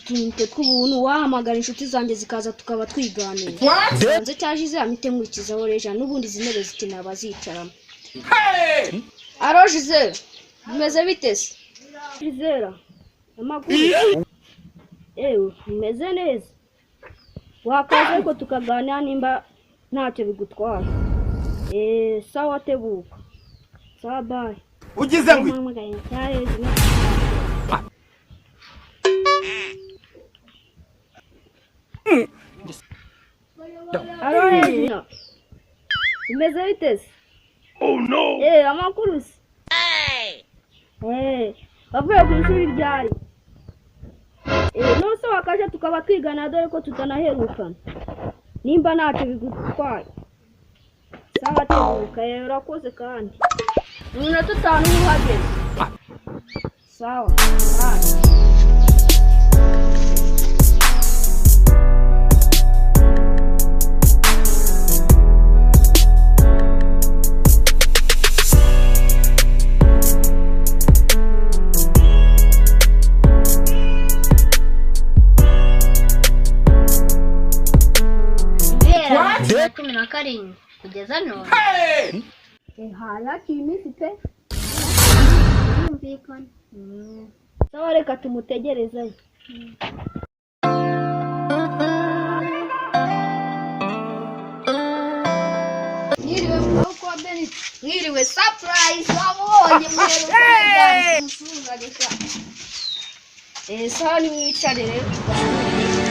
Utunite tw'ubuntu, wahamagara inshuti zanjye zikaza tukaba twiganira. Hanze cyaje izamite nkurikizaho reja, n'ubundi izi ntebe zikeneye abazicaramo. Aro Gisele, bimeze bite se? Gisele, amakuru? Ewe, bimeze neza. Wakaza ariko tukaganira nimba ntacyo bigutwara. Eee, sawa, tebuka, sawa, bye. Ugize ngo Mpamagaye cyareze. Aro Regina, bimeze bite se? Oh no. Amakuru se? Wavuye ku ishuri ryari? None se wakaje tukaba twigana, dore ko tutanaherukana, nimba ntacyo bigutwaye. Sawa, tebuka. Urakoze kandi mu minota 5 uba uhageze. Sawa, bye. Guhera 2017 kugeza none. Hari haciye iminsi pe. Birumvikana. Sawa, reka tumutegereze. Mwiriwe maboko wa Benito. Mwiriwe surprise wabonye muheruka musuhuzanisha. Sawa, nimwicare rero tuganire.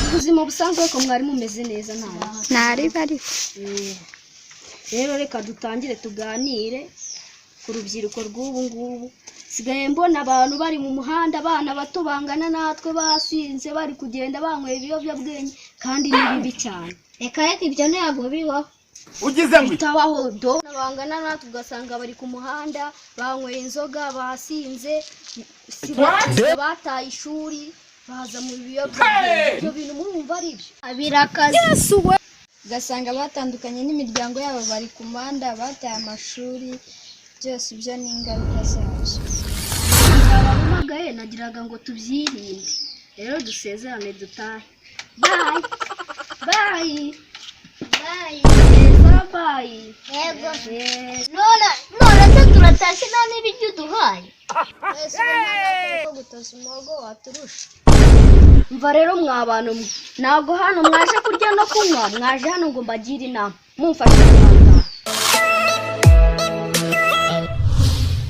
Ubuzima busanzwe ko mwari mumeze neza nta Ntari ariko. Rero reka dutangire tuganire ku rubyiruko rw'ubu ngubu. Sigaye mbona abantu bari mu muhanda, abana bato bangana natwe, basinze, bari kugenda banyweye ibiyobyabwenge, kandi ni bibi cyane. Reka reka, ibyo ntabwo bibaho. Ugize ngo Bitabaho do. Bangana natwe ugasanga bari ku muhanda banyweye inzoga, basinze, si bataye ishuri baza mu biyobyabwenge. Ibyo bintu murumva ari byo? Birakaze. Ugasanga batandukanye n'imiryango yabo, bari ku muhanda, bataye amashuri, byose ibyo ni ingaruka zabyo. Abahamagaye nagiraga ngo tubyirinde. Rero dusezerane dutahe. Bye bye. Bye. Bye. Yego. None none se turatashye nta n'ibiryo uduhaye? Wese ubona ko gutoza umuhogo waturusha. Mva rero mwa bantu mwe, ntabwo hano mwaje kurya no kunywa, mwaje hano ngo mbagire inama, mumfashe kubanza.